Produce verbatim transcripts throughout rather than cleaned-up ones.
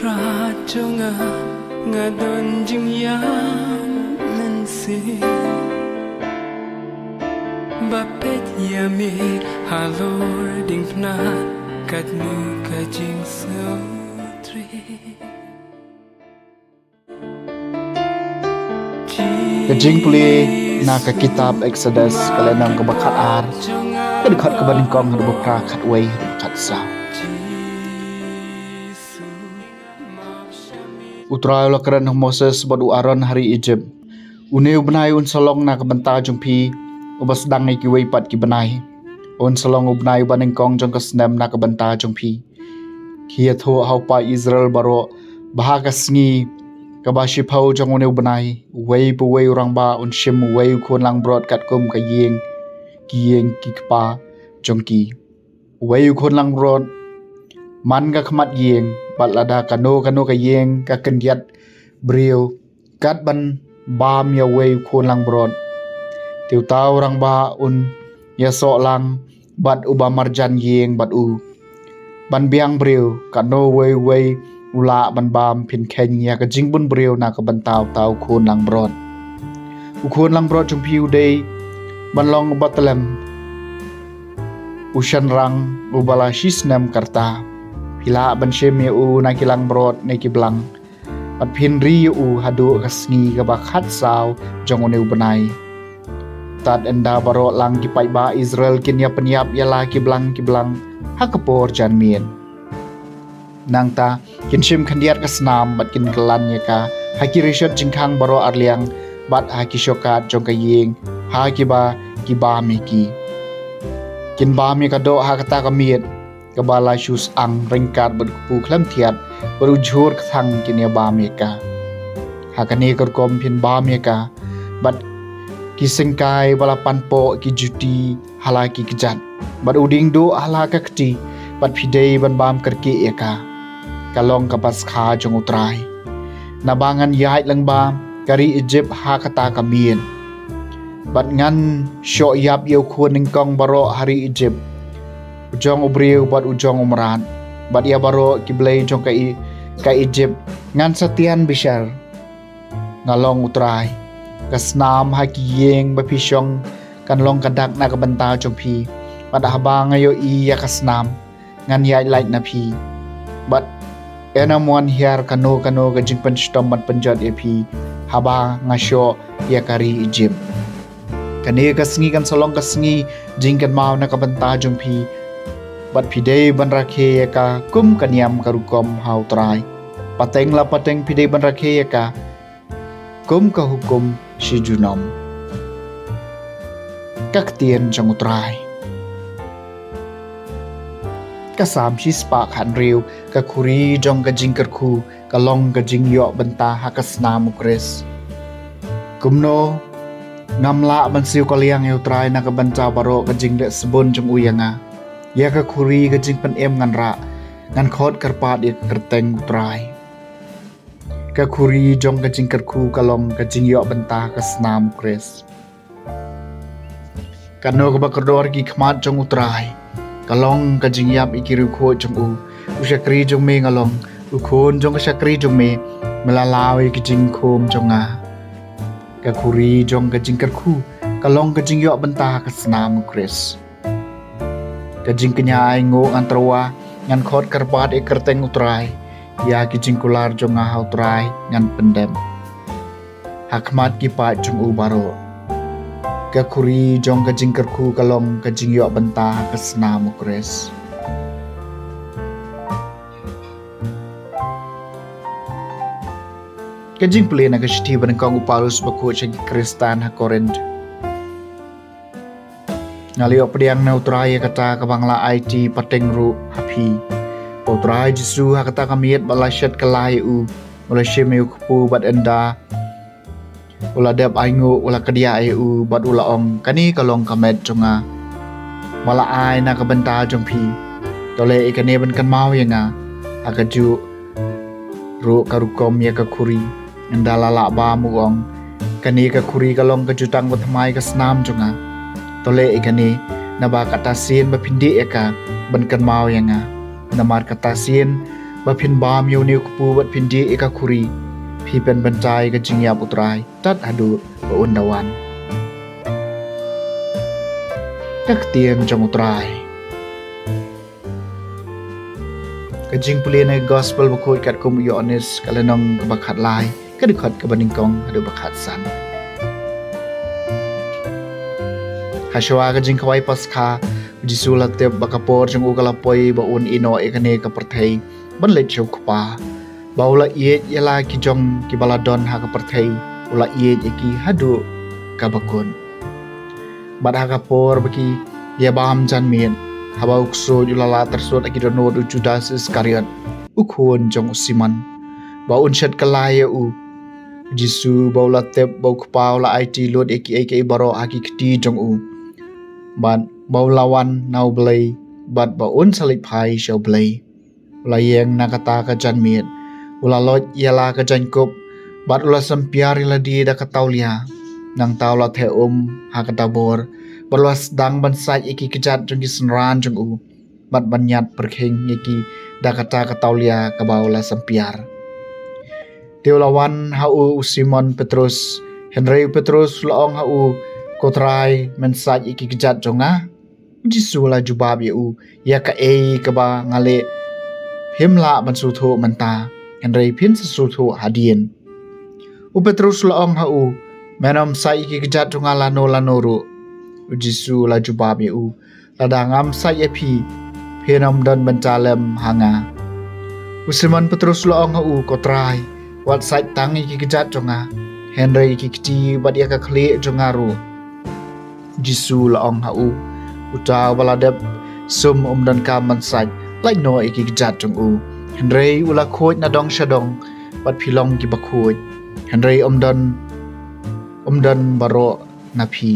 Mrad jong nga, nga don jingïam mynsiem ba peit ïa me halor diengphna katno ka jingsngewtrei. Ka jingpule na ka kitab Exodus, ka lynnong kaba khatar, ka dkhot kaba nyngkong haduh ba phra, khatwei haduh khatsaw. U Trai u la kren ha u Moses bad u Aaron ha ri Egypt. Une u bnai un sa long na ka bynta jong phi uba sdang ïa kiwei pat ki bnai. Un sa long u bnai uba nyngkong jong ka snem na ka bynta jong phi. Ki ïathuh ha u paid Israel baroh ba ha ka sngi kaba shiphew jong une u bnai, uwei pa uwei u rangbah un shim uwei u khun langbrot katkum ka ïing, ki ïing ki kpa jong ki. Uwei u khun langbrot man ka khmat ïing, bad lada kano kano ka ïing ka khyndiat briew kat ban bam ïa uwei u khun langbrot, te uta u rangbah un ïasoh lang bad uba marjan ïing bad u ban biang briew. Kano uwei uwei u lah ban bam, phin kheiñ ïa ka jingbun briew na ka bynta uta u khun langbrot. U khun langbrot jong phi u dei ban long uba tlem, u shynrang uba la shisnem ka rta. Phi lah ban shim ïa u na ki langbrot ne ki blang, bad phin ri ïa u haduh ka sngi kaba khatsaw jong une u bnai. Tad ynda baroh lang ki paidbah Israel kin ïa pynïap ïa la ki blang ki blang ha ka por janmiet. Nangta kin shim khyndiat ka snam bad kin kylan ïa ka ha ki rishot jingkhang baroh arliang bad ha ki shorkhot jong ka ïing ha kiba ki bam ïa ki. Kin bam ïa ka doh ha kata ka miet kaba la shu syang ryngkat bad u kpu khlem thiat bad u jhur kthang, kin ïa bam ïa ka. Ha kane ka rukom phin bam ïa ka bad ki syngkai ba la pan poh, ki juti ha la ki kjat, bad u diengduh ha la ka kti, bad phi dei ban bam kyrkieh ïa ka. Ka long ka paskha jong U Trai. Naba ngan ïaid lyngba ka ri Egypt ha kata ka miet, bad ngan shoh ïap ïa u khun nyngkong baroh ha ri Egypt, u jong u briew bad u jong u mrad, bad ïa baroh ki blei jong ka, ka Egypt ngan sa tian bishar. Nga long U Trai. Ka snam ha ki ïing ba phi shong kan long ka dak na ka bynta jong phi. Bad haba nga ïohi ïa ka snam, ngan ïaid lait na phi. Bad ynda mon hiar kano kano ka jingpynshitom ban pynjot ïa phi, haba nga shoh ïa ka ri Egypt. Kane ka sngi kan sa long ka sngi jingkynmaw na ka bynta jong phi, bad phi dei ban rakhe ïa ka kum ka niam ka rukom ha U Trai. Pateng la pateng phi dei ban rakhe ïa ka kum ka hukum shi junom. Ka ktien jong U Trai. Ka Salm shispah khathynriew. Ka khuri jong ka jingkyrkhu ka long ka jingïoh bynta ha ka snam U Khrist. Kumno ngam lah ban siew kylliang ïa U Trai na ka bynta baroh ka jingleh sbun jong u ïa nga. Ïa ka khuri ka jingpynim ngan rah, ngan khot kyrpad ïa ka kyrteng U Trai. Ka khuri jong ka jingkyrkhu ka long ka jingïoh bynta ha ka snam U Khrist. Kano kaba kordor ki khmat jong U Trai, ka long ka jingïap ïa ki riewkhuid jong u. U shakri jong me nga long, u khun jong ka shakri jong me, me la law ïa ki jingkhum jong nga. Ka khuri jong ka jingkyrkhu ka long ka jingïoh bynta ha ka snam U Khrist. Ka jingkñia ainguh ngan tyrwa, ngan khot kyrpad ïa ka kyrteng U Trai. Ïa ki jingkular jong nga ha U Trai ngan pyndep ha khmat ki paid jong u baroh. Ka khuri jong ka jingkyrkhu ka long ka jingïoh bynta ha ka snam U Khrist. Ka jingpule na ka shithi ba nyngkong u Paulus bakhuid sha ki Khristan ha Korinth. Nga la ïoh pdiang na U Trai ïa kata kaba nga la aiti pateng ruh ha phi, ba U Trai Jisu ha kata ka miet ba la shet kylla ïa u, u la shim ïa u kpu bad ynda u la dep ainguh, u la kdiah ïa u bad u la ong, kane ka long ka met jong nga, ba la ai na ka bynta jong phi. To leh ïa kane ban kynmaw ïa nga. Ha kajuh ruh ka rukom ïa ka khuri, ynda la lah bam u ong, kane ka khuri ka long ka jutang bathymmai ka snam jong nga. To leh ïa kane naba kata sien ba phin dih ïa ka ban kynmaw ïa nga. Namar kata sien ba phin bam ïa une u kpu bad phin dih ïa ka khuri, phi pynbynta ïa ka jingïap u Trai tad haduh ba un da wan. Ka ktien jong u Trai. Ka jingpule na ka Gospel bakhuid katkum u Ïoannis, ka lynnong kaba khatlai, ka dkhot kaba nyngkong haduh ba khatsan. Ha shuwa ka jingkhawai Paskha, u Jisu u la tip ba ka por jong u ka la poi ba un ïehnoh ïa kane ka pyrthei ban leit sha u Kpa. Ba u la ïeit ïa la ki jong kiba la don ha ka pyrthei, u la ïeit ïa ki haduh kaba kut. Bad ha ka por ba ki ïa bam janmiet, haba u ksuid u la lah tyrsut ha ki dohnud u Judas Iskariot, u khun jong u Simon, ba un shet kylla ïa u. U Jisu ba u la tip ba u Kpa u la aiti lut ïa kiei kiei baroh ha ki kti jong u, bad ba u la wan na u Blei, bad ba un sa leit phai sha u Blei. U la ïeng na kata ka janmiet, u la loit ïa la ka jaiñkup, bad u la sympiar ïa lade da ka tawlia. Nangta u la theh um ha ka dabor, bad u la sdang ban sait ïa ki kjat jong ki synran jong u, bad ban ñiad pyrkhing ïa ki da kata ka tawlia kaba u la sympiar. Te u la wan ha u u Simon Petrus, hynrei u Petrus u la ong ha u, "Ko Trai, men sait ïa ki kjat jong nga?" U Jisu u la jubab ïa u, "Ïa kaei kaba nga leh, phim lah ban sngewthuh mynta, hynrei phin sa sngewthuh hadien." U Petrus u la ong ha u, "Men ym sait ïa ki kjat jong nga lano lano ruh." U Jisu u la jubab ïa u, "Lada ngam sait ïa phi, phin ym don bynta lem ha nga." U Simon Petrus u la ong ha u, "Ko Trai, wat sait tang ïa ki kjat jong nga, hynrei ïa ki kti bad ïa ka khlieh jong nga ruh." U Jisu u la ong ha u, "Uta uba la dep sum um donkam ban sait lait noh ïa ki kjat jong u, hynrei u la khuid na dong sha dong, bad phi long kiba khuid, hynrei um don, um don baroh na phi.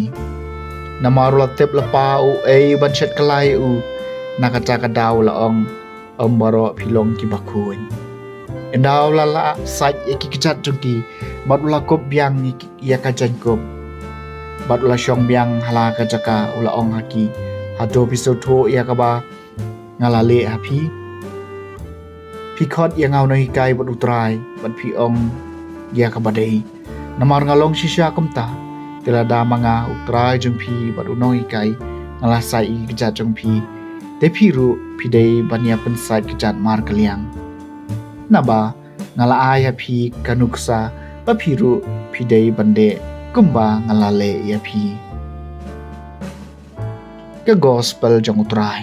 Namar u la tip lypa uei ban shet kylla ïa u, na kata ka daw u la ong, 'Ym baroh phi long kiba khuid.'" Ynda u la lah sait ïa ki kjat jong ki, bad u la kup biang ïa ki, ïa ka jaiñkup, bad u la shong biang ha la ka jaka, u la ong ha ki, "Hato phi sngewthuh ïa kaba nga la leh ha phi? Phi khot ïa nga u nonghikai bad u Trai, bad phi ong ïa kaba dei. Namar nga long shisha kumta, te lada ma nga u Trai jong phi bad u nonghikai nga la sait ïa ki kjat jong phi, te phi ruh phi dei ban ïa pynsait kjat markylliang. Naba nga la ai ha phi ka nuksa, ba phi ruh phi dei ban dei kumba nga la leh ïa phi." Ka Gospel jong u Trai.